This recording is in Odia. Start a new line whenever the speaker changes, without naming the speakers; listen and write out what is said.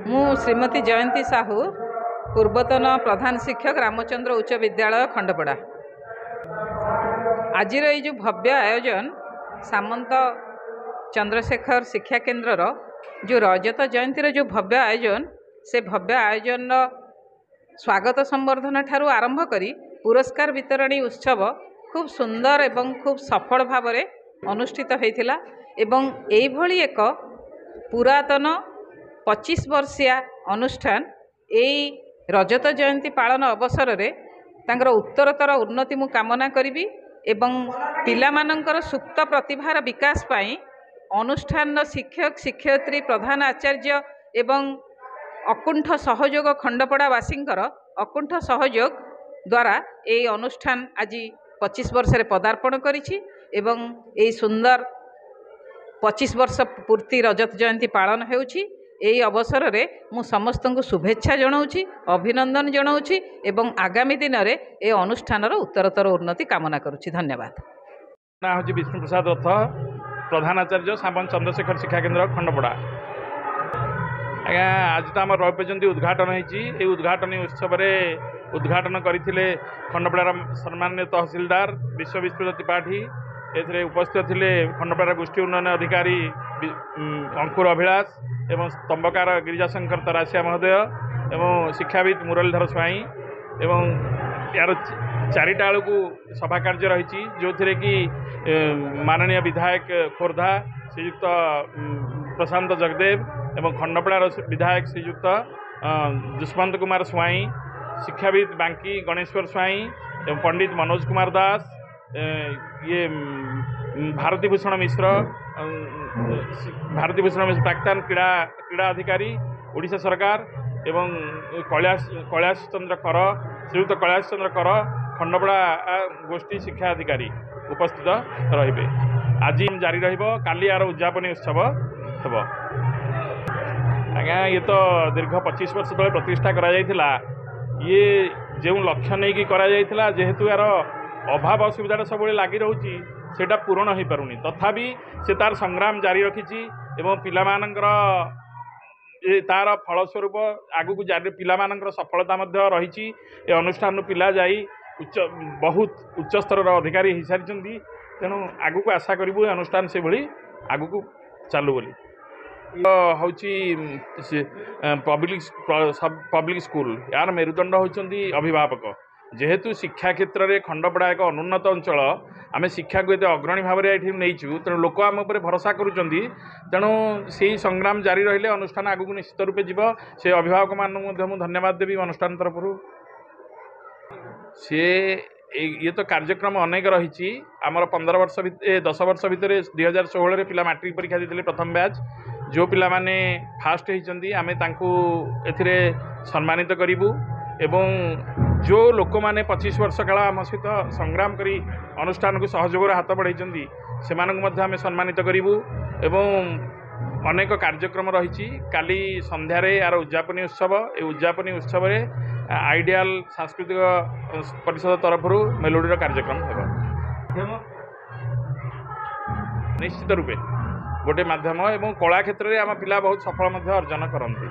ମୁଁ ଶ୍ରୀମତୀ ଜୟନ୍ତୀ ସାହୁ, ପୂର୍ବତନ ପ୍ରଧାନ ଶିକ୍ଷକ, ରାମଚନ୍ଦ୍ର ଉଚ୍ଚ ବିଦ୍ୟାଳୟ, ଖଣ୍ଡପଡ଼ା। ଆଜିର ଏଇ ଯେଉଁ ଭବ୍ୟ ଆୟୋଜନ, ସାମନ୍ତ ଚନ୍ଦ୍ରଶେଖର ଶିକ୍ଷା କେନ୍ଦ୍ରର ଯେଉଁ ରଜତ ଜୟନ୍ତୀର ଯେଉଁ ଭବ୍ୟ ଆୟୋଜନ, ସେ ଭବ୍ୟ ଆୟୋଜନର ସ୍ୱାଗତ ସମ୍ବର୍ଦ୍ଧନା ଠାରୁ ଆରମ୍ଭ କରି ପୁରସ୍କାର ବିତରଣୀ ଉତ୍ସବ ଖୁବ୍ ସୁନ୍ଦର ଏବଂ ଖୁବ୍ ସଫଳ ଭାବରେ ଅନୁଷ୍ଠିତ ହୋଇଥିଲା। ଏବଂ ଏଇଭଳି ଏକ ପୁରାତନ 25 ବର୍ଷିଆ ଅନୁଷ୍ଠାନ ଏଇ ରଜତ ଜୟନ୍ତୀ ପାଳନ ଅବସରରେ ତାଙ୍କର ଉତ୍ତରୋତ୍ତର ଉନ୍ନତି ମୁଁ କାମନା କରିବି ଏବଂ ପିଲାମାନଙ୍କର ସୁପ୍ତ ପ୍ରତିଭାର ବିକାଶ ପାଇଁ ଅନୁଷ୍ଠାନର ଶିକ୍ଷକ ଶିକ୍ଷୟିତ୍ରୀ, ପ୍ରଧାନ ଆଚାର୍ଯ୍ୟ ଏବଂ ଅକୁଣ୍ଠ ସହଯୋଗ, ଖଣ୍ଡପଡ଼ାବାସୀଙ୍କର ଅକୁଣ୍ଠ ସହଯୋଗ ଦ୍ୱାରା ଏଇ ଅନୁଷ୍ଠାନ ଆଜି 25 ବର୍ଷରେ ପଦାର୍ପଣ କରିଛି ଏବଂ ଏଇ ସୁନ୍ଦର 25 ବର୍ଷ ପୂର୍ତ୍ତି ରଜତ ଜୟନ୍ତୀ ପାଳନ ହେଉଛି। ଏହି ଅବସରରେ ମୁଁ ସମସ୍ତଙ୍କୁ ଶୁଭେଚ୍ଛା ଜଣାଉଛି, ଅଭିନନ୍ଦନ ଜଣାଉଛି ଏବଂ ଆଗାମୀ ଦିନରେ ଏ ଅନୁଷ୍ଠାନର ଉତ୍ତରୋତ୍ତର ଉନ୍ନତି କାମନା କରୁଛି। ଧନ୍ୟବାଦ।
ନାଁ ହେଉଛି ବିଷ୍ଣୁ ପ୍ରସାଦ ରଥ, ପ୍ରଧାନ ଆଚାର୍ଯ୍ୟ, ସାମନ୍ତ ଚନ୍ଦ୍ରଶେଖର ଶିକ୍ଷା କେନ୍ଦ୍ର, ଖଣ୍ଡପଡ଼ା। ଆଜ୍ଞା, ଆଜି ତ ଆମର ରୌପ୍ୟ ଜୟନ୍ତୀ ଉଦ୍ଘାଟନ ହେଇଛି। ଏଇ ଉଦ୍ଘାଟନୀ ଉତ୍ସବରେ ଉଦ୍ଘାଟନ କରିଥିଲେ ଖଣ୍ଡପଡ଼ାର ସମ୍ମାନନୀୟ ତହସିଲଦାର ବିଶ୍ୱବିସ୍ତୃତ ତ୍ରିପାଠୀ। ଏଥିରେ ଉପସ୍ଥିତ ଥିଲେ ଖଣ୍ଡପଡ଼ାର ଗୋଷ୍ଠୀ ଉନ୍ନୟନ ଅଧିକାରୀ ଅଙ୍କୁର ଅଭିଳାଷ ଏବଂ ସ୍ତମ୍ଭକାର ଗିରିଜାଶଙ୍କର ତରାସିଆ ମହୋଦୟ ଏବଂ ଶିକ୍ଷାବିତ୍ ମୁରଲୀଧର ସ୍ୱାଇଁ। ଏବଂ ଏହାର 4ଟା ବେଳକୁ ସଭା କାର୍ଯ୍ୟ ରହିଛି, ଯେଉଁଥିରେ କି ମାନନୀୟ ବିଧାୟକ ଖୋର୍ଦ୍ଧା ଶ୍ରୀଯୁକ୍ତ ପ୍ରଶାନ୍ତ ଜଗଦେବ ଏବଂ ଖଣ୍ଡପଡ଼ାର ବିଧାୟକ ଶ୍ରୀଯୁକ୍ତ ଦୁଷ୍ମନ୍ତ କୁମାର ସ୍ୱାଇଁ, ଶିକ୍ଷାବିତ୍ ବାଙ୍କି ଗଣେଶ୍ୱର ସ୍ୱାଇଁ ଏବଂ ପଣ୍ଡିତ ମନୋଜ କୁମାର ଦାସ, ଇଏ ଭାରତୀ ଭୂଷଣ ମିଶ୍ର, ଭାରତୀ ଭୂଷଣ ମିଶ୍ର ପ୍ରାକ୍ତନ କ୍ରୀଡ଼ା ଅଧିକାରୀ ଓଡ଼ିଶା ସରକାର ଏବଂ କୈଳାସ ଚନ୍ଦ୍ର କର, ଶ୍ରୀଯୁକ୍ତ କୈଳାସ ଚନ୍ଦ୍ର କର, ଖଣ୍ଡପଡ଼ା ଗୋଷ୍ଠୀ ଶିକ୍ଷା ଅଧିକାରୀ ଉପସ୍ଥିତ ରହିବେ। ଆଜି ଜାରି ରହିବ, କାଲି ଆର ଉଦ୍ଯାପନୀ ଉତ୍ସବ ହେବ। ଆଜ୍ଞା, ଇଏ ତ ଦୀର୍ଘ 25 ବର୍ଷ ତଳେ ପ୍ରତିଷ୍ଠା କରାଯାଇଥିଲା। ଇଏ ଯେଉଁ ଲକ୍ଷ୍ୟ ନେଇକି କରାଯାଇଥିଲା, ଯେହେତୁ ଏହାର ଅଭାବ ଅସୁବିଧାଟା ସବୁବେଳେ ଲାଗି ରହୁଛି, ସେଇଟା ପୂରଣ ହୋଇପାରୁନି। ତଥାପି ସେ ତାର ସଂଗ୍ରାମ ଜାରି ରଖିଛି ଏବଂ ପିଲାମାନଙ୍କର ଏ ତାର ଫଳସ୍ୱରୂପ ଆଗକୁ ଜାରି ପିଲାମାନଙ୍କର ସଫଳତା ମଧ୍ୟ ରହିଛି। ଏ ଅନୁଷ୍ଠାନରୁ ପିଲା ଯାଇ ଉଚ୍ଚ ବହୁତ ଉଚ୍ଚସ୍ତରର ଅଧିକାରୀ ହେଇସାରିଛନ୍ତି। ତେଣୁ ଆଗକୁ ଆଶା କରିବୁ ଏ ଅନୁଷ୍ଠାନ ସେଭଳି ଆଗକୁ ଚାଲୁ ବୋଲି। ହେଉଛି ପବ୍ଲିକ୍ ସ୍କୁଲ, ଏହାର ମେରୁଦଣ୍ଡ ହେଉଛନ୍ତି ଅଭିଭାବକ। ଯେହେତୁ ଶିକ୍ଷା କ୍ଷେତ୍ରରେ ଖଣ୍ଡପଡ଼ା ଏକ ଅନୁନ୍ନତ ଅଞ୍ଚଳ, ଆମେ ଶିକ୍ଷାକୁ ଏତେ ଅଗ୍ରଣୀ ଭାବରେ ଏଠି ନେଇଛୁ, ତେଣୁ ଲୋକ ଆମ ଉପରେ ଭରସା କରୁଛନ୍ତି। ତେଣୁ ସେଇ ସଂଗ୍ରାମ ଜାରି ରହିଲେ ଅନୁଷ୍ଠାନ ଆଗକୁ ନିଶ୍ଚିତ ରୂପେ ଯିବ। ସେ ଅଭିଭାବକମାନଙ୍କୁ ମଧ୍ୟ ମୁଁ ଧନ୍ୟବାଦ ଦେବି ଅନୁଷ୍ଠାନ ତରଫରୁ। ସିଏ ଇଏ ତ କାର୍ଯ୍ୟକ୍ରମ ଅନେକ ରହିଛି ଆମର। 15 ବର୍ଷ, 10 ବର୍ଷ ଭିତରେ 2016ରେ ପିଲା ମାଟ୍ରିକ ପରୀକ୍ଷା ଦେଇଥିଲେ ପ୍ରଥମ ବ୍ୟାଚ୍। ଯେଉଁ ପିଲାମାନେ ଫାଷ୍ଟ ହେଇଛନ୍ତି, ଆମେ ତାଙ୍କୁ ଏଥିରେ ସମ୍ମାନିତ କରିବୁ ଏବଂ ଯେଉଁ ଲୋକମାନେ 25 ବର୍ଷ କାଳ ଆମ ସହିତ ସଂଗ୍ରାମ କରି ଅନୁଷ୍ଠାନକୁ ସହଯୋଗର ହାତ ବଢ଼ାଇଛନ୍ତି, ସେମାନଙ୍କୁ ମଧ୍ୟ ଆମେ ସମ୍ମାନିତ କରିବୁ ଏବଂ ଅନେକ କାର୍ଯ୍ୟକ୍ରମ ରହିଛି। କାଲି ସନ୍ଧ୍ୟାରେ ଏହାର ଉଦ୍ଯାପନୀ ଉତ୍ସବ। ଏ ଉଦ୍ଯାପନୀ ଉତ୍ସବରେ ଆଇଡ଼ିଆଲ ସାଂସ୍କୃତିକ ପରିଷଦ ତରଫରୁ ମେଲୋଡ଼ିର କାର୍ଯ୍ୟକ୍ରମ ହେବ। ନିଶ୍ଚିତ ରୂପେ ଗୋଟେ ମାଧ୍ୟମ ଏବଂ କଳା କ୍ଷେତ୍ରରେ ଆମ ପିଲା ବହୁତ ସଫଳ ମଧ୍ୟ ଅର୍ଜନ କରନ୍ତି।